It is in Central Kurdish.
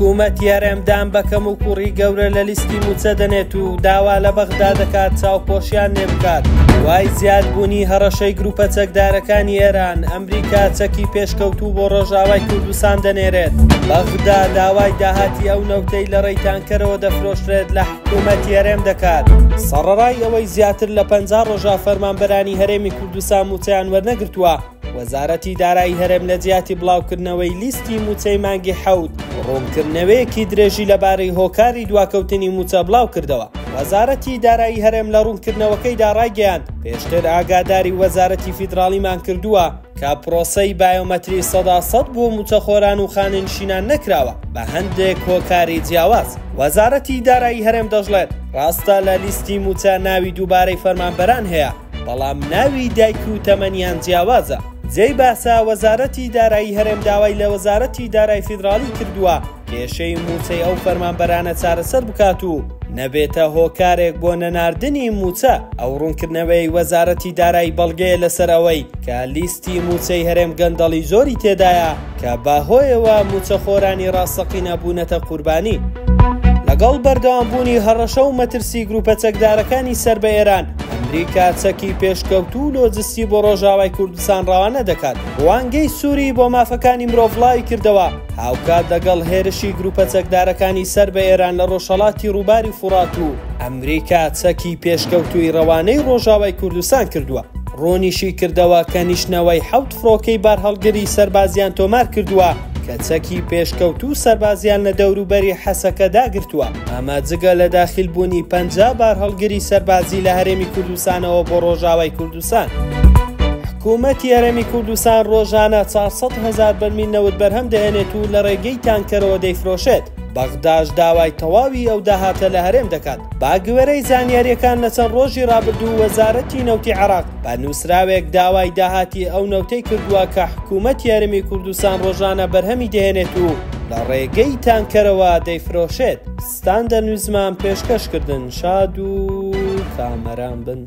حکوومەتی هەرێم دان بە کەموکوڕی گەورە لە لیستی مووچە دەنێت و داوا لە بەغدا دەکات چاوپۆشیان لێ بکات. دوای زیادبوونی هەڕەشەی گروپە چەکدارەکانی ئێران، ئەمریکا چەکی پێشکەوتوو بۆ ڕۆژاوای کوردستان دەنێرێت. بەغدا داوای داهاتی ئەو نەوتەی لە ڕێی تانکەرەوە دەفرۆشرێت لە حکوومەتی هەرێم دەکات. سەڕەڕای ئەوەی زیاتر لە 50 ڕۆژە فەرمانبەرانی هەرێمی کوردستان مووچەیان وەرنەگرتووە، وەزارەتی دارایی هەرێم لە جیاتی بڵاوکردنەوەی لیستی مووچەی مانگی حەوت، ڕوونکردنەوەیەکی درێژی لەبارەی هۆکاری دواکەوتنی مووچە بڵاوکردەوە. وەزارەتی دارایی هەرێم لە ڕوونکردنەوەکەیدا ڕایگەیاند، پێشتر ئاگاداری وەزارەتی فیدراڵیمان کردووە کە پرۆسەی بایۆمەتری 100% بۆ مووچەخۆران و خانەنشینان نەکراوە بە هەندێک هۆکاری جیاواز. وەزارەتی دارایی هەرێم دەشڵێت، ڕاستە لە لیستی مووچە ناوی دووبارەی فەرمانبەران هەیە، بەڵام ناوی دایک و تەمەنیان جیاوازە. جێی باسە، وەزارەتی دارایی هەرێم داوای لە وەزارەتی دارای فیدراڵی کردووە کێشەی مووچەی ئەو فەرمانبەرانە چارەسەر بکات و نەبێتە هۆکارێک بۆ نەناردنی مووچە. ئەو ڕوونکردنەوەیەی وەزارەتی دارایی بەڵگەیە لەسەر ئەوەی کە لیستی مووچەی هەرێم گەندەڵی زۆری تێدایە کە بەهۆیەوە مووچەخۆرانی ڕاستەقینە بوونەتە قوربانی. لەگەڵ بەردەوامبوونی هەڕەشە و مەترسی گروپە چەکدارەکانی سەر بە ئێران، ئەمریکا چەکی پێشکەوتوو و لۆجستی بۆ ڕۆژاوای کوردستان ڕەوانە دەکات. ڕوانگەی سوری بۆ مافەکانی مرۆڤ بڵاویکردەوە، هاوکات لەگەڵ هێرشی گروپە چەکدارەکانی سەر بە ئێران لە ڕۆژهەڵاتی ڕووباری فوڕات و ئەمریکا چەکی پێشکەوتووی ڕەوانەی ڕۆژاوای کوردستان کردووە. ڕوونیشی کردەوە کە نیشتنەوەی حەوت فڕۆکەی بارهەڵگری سەربازیان تۆمار کردووە کە چەکی پێشکەوتوو سەربازیان لە دەوروبەری حەسەکە داگرتووە، ئەمە جگە لە داخیلبوونی 50 بارهەڵگری سەربازی لە هەرێمی کوردستانەوە بۆ ڕۆژاوای کوردستان. حکوومەتی هەرێمی کوردستان ڕۆژانە 400 هەزار بەرمیل نەوت بەرهەم دەهێنێت و لە ڕێگەی تانکەرەوە دەیفرۆشێت، بەغداش داوای تەواوی ئەو داهاتە لە هەرێم دەکات. بەگوێرەی زانیارییەکان لە چەند ڕۆژی ڕابردوو وەزارەتی نەوتی عێراق بە نووسراوێک داوای داهاتی ئەو نەوتەی کردووە کە حکوومەتی هەرێمی کوردستان ڕۆژانە بەرهەمی دەهێنێت و لە ڕێگەی تانکەرەوە دەیفرۆشێت. ستاندەر نیوزمان پێشکەش کردن شاد و کامەران بن.